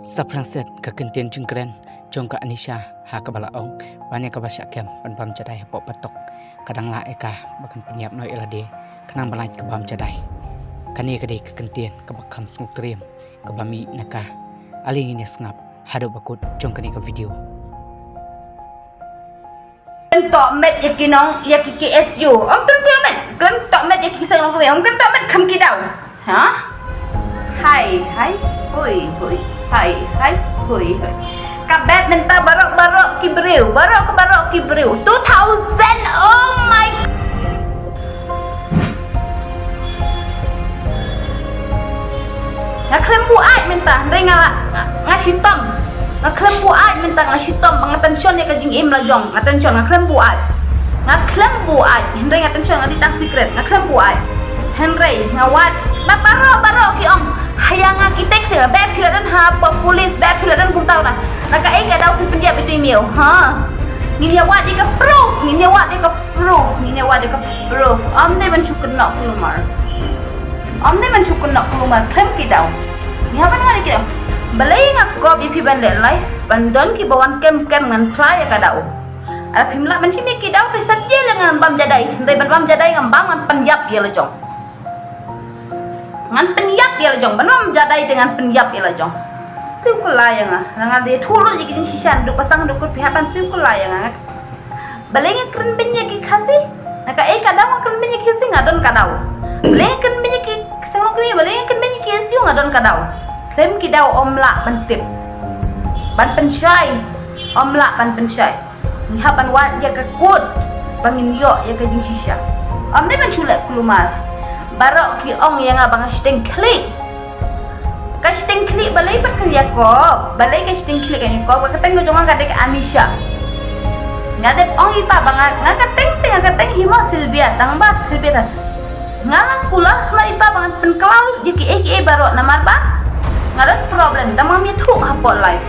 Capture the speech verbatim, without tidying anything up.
Saphriang set ka kyntien jingkren jong ka Anisha ha kaba la ong ba ïa kaba shah kem ban bam jadai hapoh patok ka dang lah ïa ka ba kan pynïap noh ïa lade khnang ban lait ka bam jadai. Kane ka dei ka kyntien kaba kham sngewtriem kaba mih na ka. Ale ngin ïa sngap haduh ba kut jong kane ka video. Kren tohmet ïa ki nong, ïa ki K S U. Ym kren tohmet, kren tohmet ïa ki seng nongkawei. Ym kren tohmet kham ki daw. Ha? Hai, hai, hui, hui. Hai, hai, hui, hui. Ka bad mynta baroh, baroh ki briew, baroh, baroh ki briew. Two thousand, oh my. Nga khlem buaid mynta, hynrei nga, nga, nga shitom. Nga khlem buaid mynta, nga shitom ba nga tension ïa ka jingim la jong. Nga tension, nga khlem buaid. Nga khlem buaid, hynrei nga tension, nga dih tang secret, nga khlem buaid. Hynrei nga wad, ba baroh, baroh ki ong. Ha ïa nga ki text ïa nga, ba phi la don hapoh police, ba phi la don kumta kumta. Na kaei ka daw phi pyndiap ïa uto i miaw, ha? Ngin ïa wad ïa ka proof, ngin ïa wad ïa ka proof, ngin ïa wad ïa ka proof. Ym dei ban shu kynnoh kulmar. Ym dei ban shu kynnoh kulmar, khlem ki daw. Ngi hap ban wad ïa ki daw. Balei nga kop ïa phi ban leh live, ban don kiba wan kem kem ngan try ïa ka daw. Ar phim lah ban shim ïa ki daw, te sa jia leh ngan bam jadai. Hynrei ban bam jadai ngam bam, ngan pynïap ïa la jong. Ngan pynïap ïa la jong, ban bam jadai te ngan pynïap ïa la jong. Siew kylla ïa nga, nga dei thuh lut ïa ki jingshisha, duk ba sdang duk kut phi hap ban siew kylla ïa nga. Balei nga kren beiñ ïa ki Khasi? Na kaei ka daw nga kren beiñ ïa ki Khasi, nga don ka daw. Balei nga kren beiñ ïa ki seng nongkawei, balei nga kren beiñ ïa ki S U, nga don ka daw. Khlem ki daw ym lah ban tip, ban pynshai, ym lah ban pynshai. Ngi hap ban wad ïa ka kut ba ngin ïoh ïa ka jingshisha. Ym dei ban shu leh kulmar. Baroh ki ong ïa nga ba nga shiteng khlieh. Ka shiteng khlieh balei pat ka ïa kop? Balei ka shiteng khlieh ka ïa kop? Ka kyrteng ka jong nga ka dei ka Anisha. Nga dep ong ïa phi ba nga, nga kyrteng te nga kyrteng hi mo Sylvia, tang ba Sylvia ta. Nga la kular khlem ïa phi ba ngan pynkylla ïa kiei kiei baroh namar ba nga don problem, tang ba ngam ïathuh hapoh live.